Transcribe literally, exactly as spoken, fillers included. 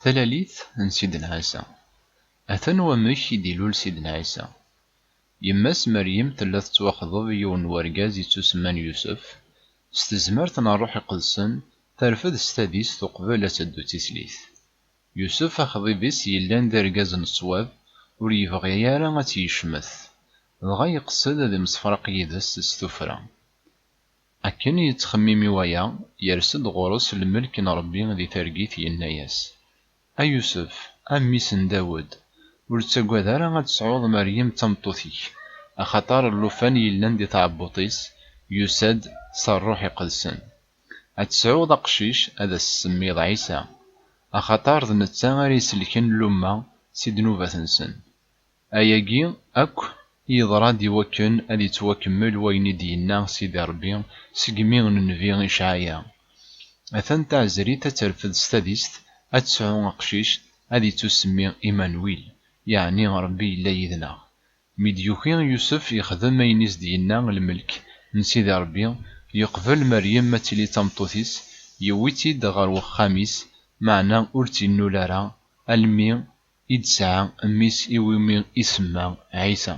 Talalit n Sidna Ɛisa. Atan wamek i d-ilul Sidna Ɛisa. Yemma-s Meryem tella tettwaxḍeb i yiwen n wergaz yettusemman Yusef. S tezmert n Ṛṛuḥ Iqedsen, terfed s tadist uqbel ad teddu d tislit. Yusef, axḍib-is, yellan d argaz n ṣṣwab, ur yebɣi ara ad tt-yecmet. Dɣa yeqsed ad imsefraq yid-s s tuffra. Akken yettxemmim i waya, yers-d ɣur-s lmelk n Ṛebbi di targit, yenna-yas: "A Yusef, a mmi-s n Dawed, ur ttagad ara ad tesɛuḍ Meryem d tameṭṭut-ik, axaṭer llufan yellan di tɛebbuṭ-is yusa-d s Ṛṛuḥ Iqedsen. Ad tesɛuḍ aqcic, ad as-tsemmiḍ Ɛisa, axaṭer d netta ara iselken llumma si ddnubat-nsen." Ayagi akk yeḍra-d i wakken ad yettwakemmel wayen i d-yenna Sidi Ṛebbi segmi n nnbi Icɛaya: "Atan taɛezrit ad terfed s tadist, ad tesɛu aqcic, ad yettusemmi Imanwil", yeɛni Ṛebbi yella yid-neɣ. Mi d-yuki Yusef yexdem ayen i s-d-yenna lmelk n Sidi Ṛebbi, yeqbel Meryem ad tili d tameṭṭut-is, yewwi-tt-id ɣer wexxam-is, meɛna ur tt-innul ara almi i d-tesɛa mmi-s iwumi isemma Ɛisa.